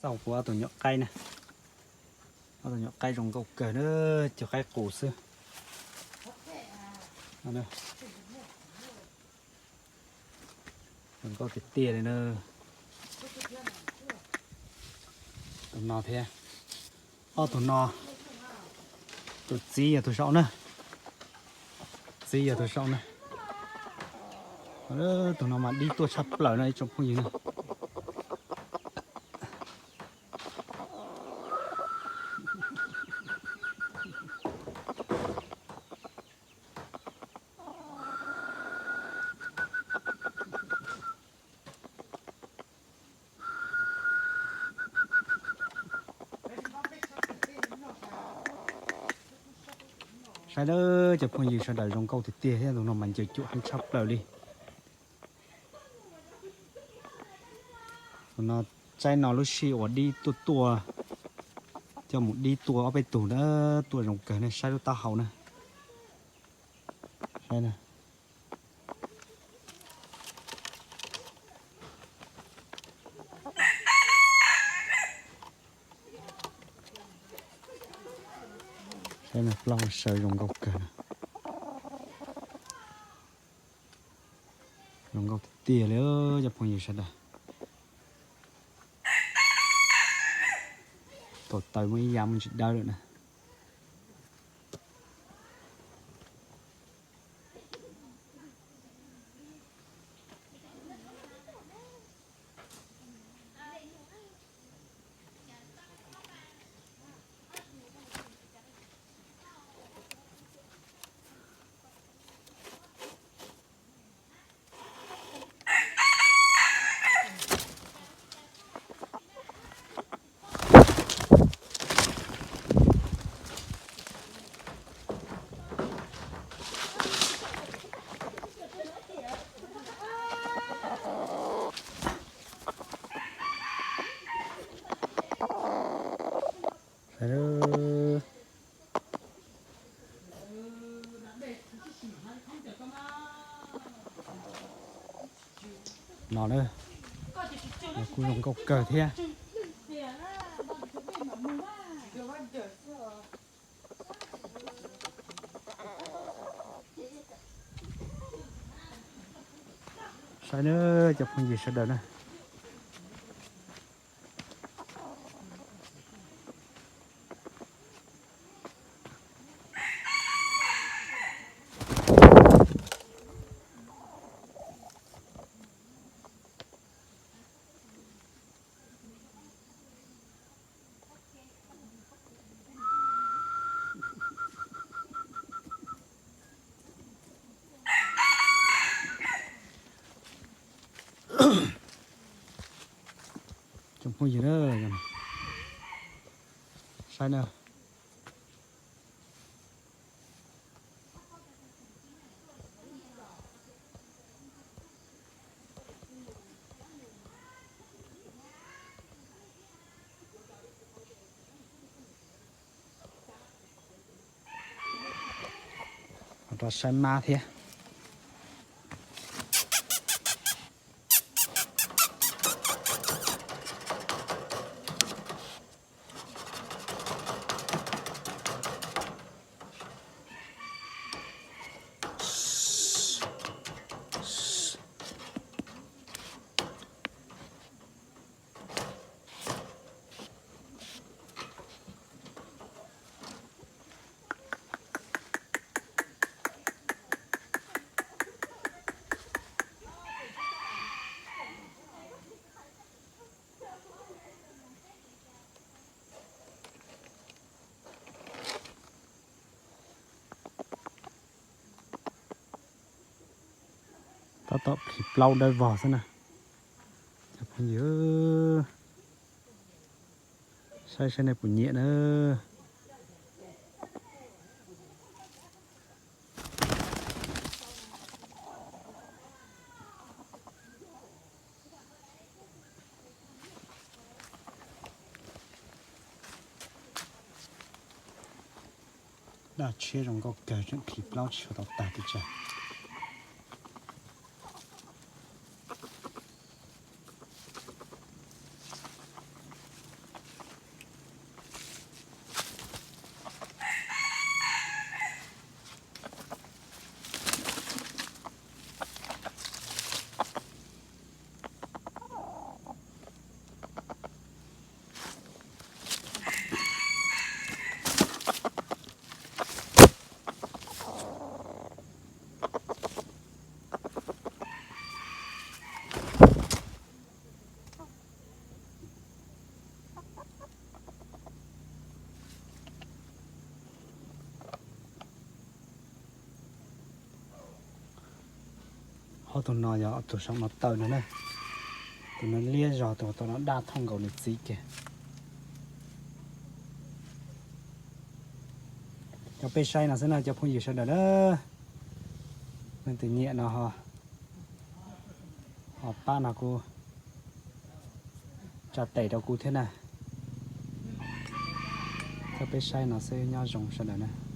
Xauj kuv ob tug nyuam qaib na, ob tug nyuam qaib zoo nkauj kawg na, cov qaib qus xwb. Zoo nkauj tiag tiag li na. Tus no thiab, ob tug no, tus txiv yog tus saum na, txiv yog tus saum na. Tus no mas dib tuaj tshaj plaws no ib tsoom phooj ywg na. Saib lawm cov phooj ywg sawv daws, zoo nkauj tiag tiag thiab, tus no mas ncaws cuam heev tshaj plaws li. Tus no tsaib no lub sij uas dib tuaj tuaj, coj mus dib tuaj ob peb tug na, tuaj zoo kawg na, saib lub taub hau na. Saib na. Saib na, plaub sawv zoo nkauj kawg na. Zoo nkauj tiag tiag li cov phooj ywg sawv daws. Tau taw muaj ib yav muaj ntsis dawb lawm na. No na, kuj zoo nkauj kawg thiab. Saib na cov phooj ywg sawv daws na. Tsoom phooj ywg na, saib na. Rov saib mab thiab. Tab tom plhis plaub dawb vog xwb na. Cov phooj ywg, saib saib nej puas nyiam na. Daj tshiab zoo nkauj kawg, tseem plhis plaub tsis tau tag pes tsawg. Tus no yog tus saum no tawm no na. Tus no liab zog, tus tom no daj thooj nkaus nws txiv kiag. Coj peb saib no xwb na cov phooj ywg sawv daws na. Leej twg nyiam no ho pab no kuv, tsa tes rau kuv thiab na. Coj peb saib no xwb, nyob zoo sawv daws na.